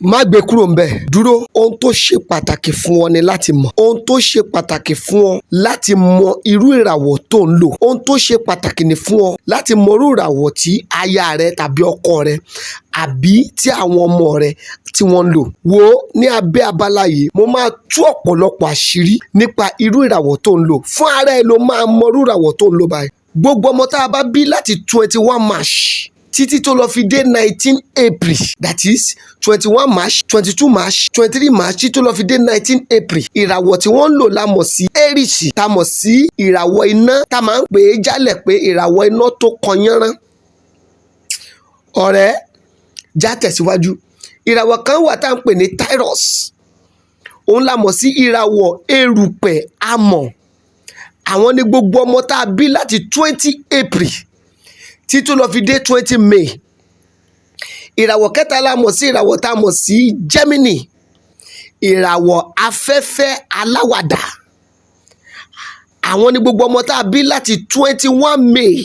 Má gbé kúrò ńbẹ̀, dúró. Ohun tó ṣe pàtàkì fún ọ ni láti mọ̀. Ohun tó ṣe pàtàkì fún ọ láti mọ irú ìràwọ̀ tó ń lò. Ohun tó ṣe pàtàkì ni fún ọ láti mọ irú ìràwọ̀ tí aya rẹ tàbí ọkọ rẹ àbí tí àwọn ọmọ rẹ tí wọ́n ń lò. Wò ó, ní abẹ́ abala yìí, mo máa tú ọ̀pọ̀lọpọ̀ àṣírí nípa irú ìràwọ̀ tó ń lò. Fún ara ẹ ló máa mọ irú ìràwọ̀ tó ń lò báyìí. Gbogbo ọmọ tá a bá bí láti 21 March títí tó lọ fi dé 19 April, that is 21 March, 22 March, 23 March, títí tó lọ fi dé 19 April, ìràwọ̀ tí wọ́n ń lò la mọ̀ sí Aries, tá mọ̀ sí ìràwọ̀ iná, tá máa ń pè é jálẹ̀ pé ìràwọ̀ iná tó kan yánrán. Ọ̀rẹ́, já tẹ̀síwájú. Ìràwọ̀ kan wà tá à ń pè ní Taurus. Òun la mọ̀ sí ìràwọ̀ erùpẹ̀ amọ̀. Àwọn ní gbogbo ọmọ tá a bí láti 20 April títí lọ fi dé 20 May. Ìràwọ̀ kẹta la mọ̀ sí ìràwọ̀ tá a mọ̀ sí Gemini, ìràwọ̀ afẹ́fẹ́ aláwàdà. Àwọn ní gbogbo ọmọ tá a bí láti 21 May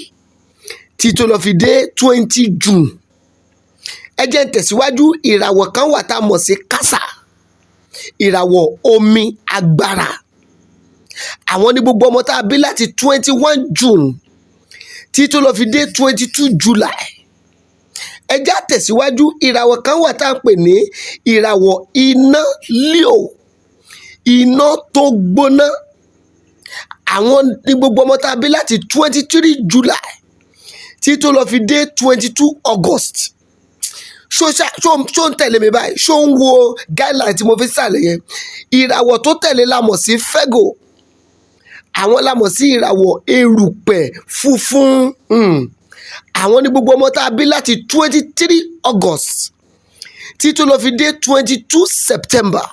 títí lọ fi dé 20 June. Ẹ jẹ́ n tẹ̀síwájú. Ìràwọ̀ kan wà tá a mọ̀ sí Cancer, ìràwọ̀ omi agbára. Àwọn ní gbogbo ọmọ tá a bí láti 21 June títí lọ fi dé 22 July. Ẹ já tẹ̀síwájú. Ìràwọ̀ kan wà tá a pè ní ìràwọ̀ iná Leo, iná tó gbóná. Àwọn ní gbogbo ọmọ tá a bí láti 23 July títí lọ fi dé 22 August. Ṣó ṣó ń tẹ̀lé mi báyìí? Ṣó ń wo guideline tí mo fi sàlẹ̀ yẹn? Ìràwọ̀ tó tẹ̀lé la mọ̀ sí Virgo. Àwọn la mọ̀ sí ìràwọ̀ erùpẹ̀ funfun. Àwọn ní gbogbo ọmọ tá a bí láti 23 August títí lọ fi dé 22 September.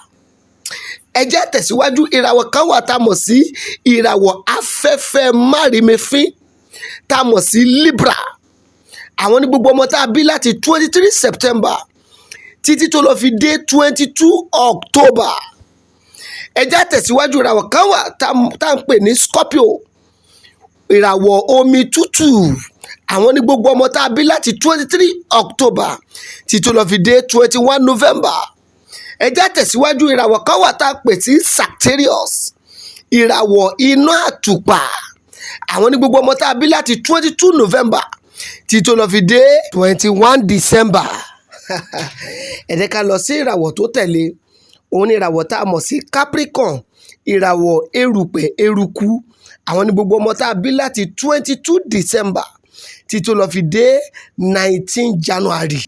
Ẹ jẹ́ tẹ̀síwájú. Ìràwọ̀ kan wà tá a mọ̀ sí ìràwọ̀ afẹ́fẹ́ márímefín, tá a mọ̀ sí Libra. Àwọn ní gbogbo ọmọ tá a bí láti 23 September títí tó lọ fi dé 22 October. Ẹ jẹ́ tẹ̀síwájú. Ìràwọ̀ kan wà tá à ń pè ní Scorpio, ìràwọ̀ omi tútù. Àwọn ní gbogbo ọmọ tá a bí láti 23 October títí lọ fi dé 21 November. Ẹ jẹ́ tẹ̀síwájú. Ìràwọ̀ kan wà tá a pè sí Sagittarius, ìràwọ̀ iná àtùpà. Àwọn ní gbogbo ọmọ tá a bí láti 22 November títí lọ fi dé 21 December. Ẹ jẹ́ ká lọ sí ìràwọ̀ tó tẹ̀lé. Òun ni ìràwọ̀ tá a mọ̀ sí Capricorn, ìràwọ̀ erùpẹ̀ eruku. Àwọn ní gbogbo ọmọ tá a bí láti 22 December títí lọ fi dé 19 January.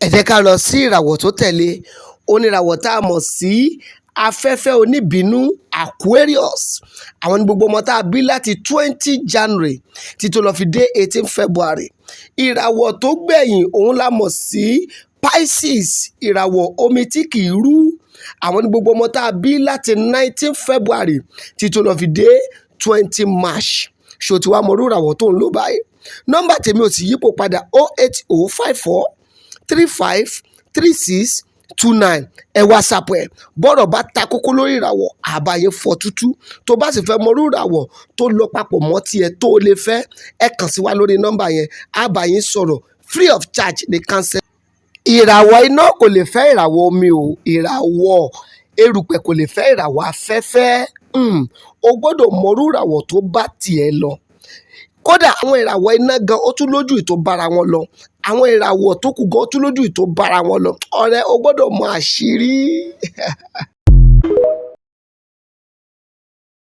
Ẹ jẹ́ ká lọ sí ìràwọ̀ tó tẹ̀lé. Òun ni ìràwọ̀ tá a mọ̀ sí afẹ́fẹ́ oníbínú, Aquarius. Àwọn ní gbogbo ọmọ tá a bí láti 20 January títí lọ fi dé 18 February. Ìràwọ̀ tó gbẹ̀yìn, òun la mọ̀ sí Pisces, ìràwọ̀ omi tí kì í rú. Àwọn ní gbogbo ọmọ tá a bí láti 19 February títí lọ fi dé 20 March. Ṣó ti wá mọ irú ìràwọ̀ tó ń lò báyìí? Nọ́mbà tèmi ò sì yípo padà: 08054353629. Ẹ WhatsApp ẹ. Bọ́rọ̀ bá ta kókó lórí ìràwọ̀, àbáyé fọ́ tútú. Tó bá sì fẹ́ mọ irú ìràwọ̀ tó lọ papọ̀ mọ́ tiẹ̀ tó lè fẹ́, ẹ kàn sí wa lórí nọ́mbà yẹn, àbáyé sọ̀rọ̀ free of charge ní cancel. Ìràwọ̀ iná kò lè fẹ́ ìràwọ̀ omi o. Ìràwọ̀ erùpẹ̀ kò lè fẹ́ ìràwọ̀ afẹ́fẹ́. O gbọ́dọ̀ mọ irú ìràwọ̀ tó bá tiẹ̀ lọ. Kódà àwọn ìràwọ̀ iná gan, ó tún lójú ìtò bára wọn lọ. Àwọn ìràwọ̀ tó kù gan, ó tún lójú ìtò bára wọn lọ. Ọ̀rẹ́, o gbọ́dọ̀ mọ àṣírí.